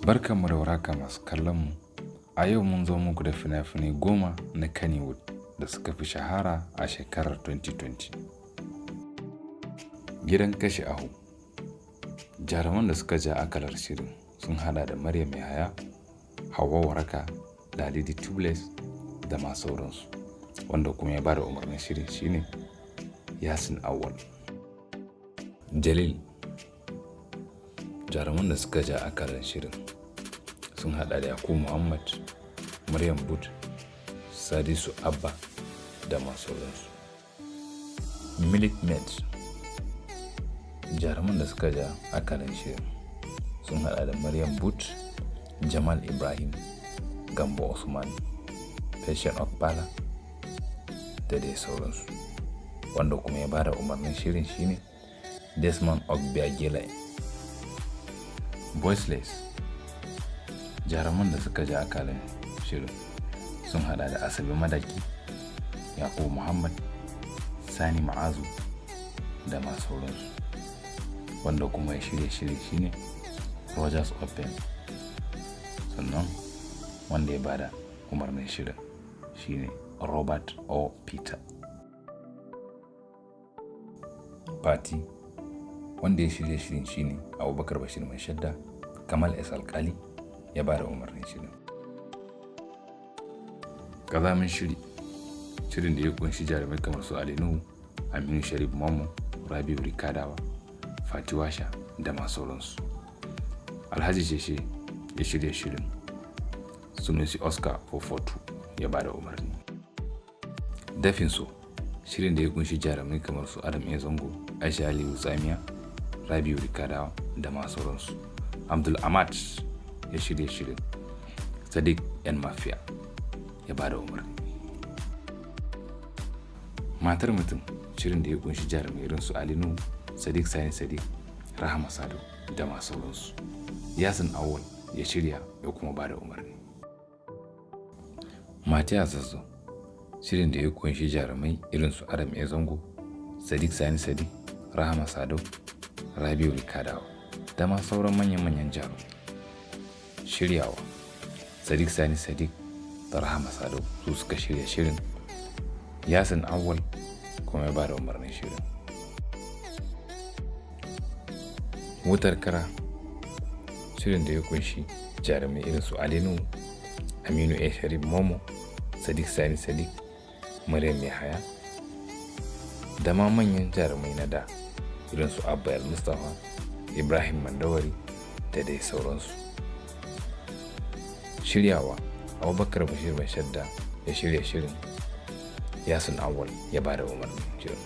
Barkanmu da warhaka masu kallon mu. A yau mun zo muku da fina-finai 10 na Kannywood da suka fi shahara a shekarar 2020. Gidan Kashe Ahu. Jaruman da suka ja akalar shirin sun hada da Maryam Yahaya, Hauwa Waraka, Ladidi Tubeless da ma sauransu. Wanda kuma ya bada umarnin shirin shine Yasin Awwal. Jalil. Jaruman da suka ja akalar shirin sun hada da Yakubu Muhammad, Maryam Booth, Sadisu Abba da ma sauransu. Milkmaid. Jaruman da suka ja akalar shirin sun hada da Maryam Booth, Jamal Ibrahim, Gambo Usman, Patient Okpala da dai sauransu. Wanda kuma ya bada umarnin shirin shine Desmond Ogbiagele. Voiceless. Jaruman da suka ja akalar shirin sun hada da Asabe Madaki, Yakubu Muhammad, Sani Ma'azu da ma sauransu. Wanda kuma ya shirya shirin shine Rogers Open. Sannan wanda ya bada umarnin shirin shine Robert O. Peter. Fati. Wanda ya shirya shirin shine Abubakar Bashir Mai Shadda, Kamal S. Alkali ya bada umarnin shirin. Ƙazamin shiri. Shirin da ya kunshi jarumai kamar su Ali Nuhu, Aminu Sharif Momo, Rabi'u Rikadawa, Fati Washa da ma sauransu. Alhaji Sheshe ya shirya shirin. Sunusi Oscar 442 ya bada umarni. Dafin So. Shirin da ya kunshi jarumai kamar su Adam A. Zango, Aisha Aliyu Tsamiya, Rabi'u Rikadawa da ma sauransu. Abdul Ahmad ya shirya shirin. Sadiq Yan Mafia ya bada umarni. Matar Mutum. Shirin da ya kunshi jarumai irin su Ali Nuhu, Sadiq Sani Sadiq, Rahama Sadau da ma sauransu. Yasin Awwal ya shirya ya kuma bada umarni. Mati a Zazzau. Shirin da ya kunshi jarumai irin su Adam A. Zango, Sadiq Sani Sadiq, Rahama Sadau, Rabi'u Rikadawa da ma sauran manyan-manyan jarumai. Shiryawa Sadiq Sani Sadiq da Rahama Sadau su suka shirya shirin. Yasin Awwal kuma ya bada umarnin shirin. Wutar Kara. Shirin da ya kunshi jarumai irin su Ali Nuhu, Aminu A. Sharif Momo, Sadiq Sani Sadiq, Maryam Yahaya da ma manyan jarumai na da irin su Abba El Mustapha, Ibrahim Mandawari da dai sauransu. Shiryawa Abubakar Bashir Mai Shadda ya shirya shirin. Yasin Awwal ya bada umarnin shirin.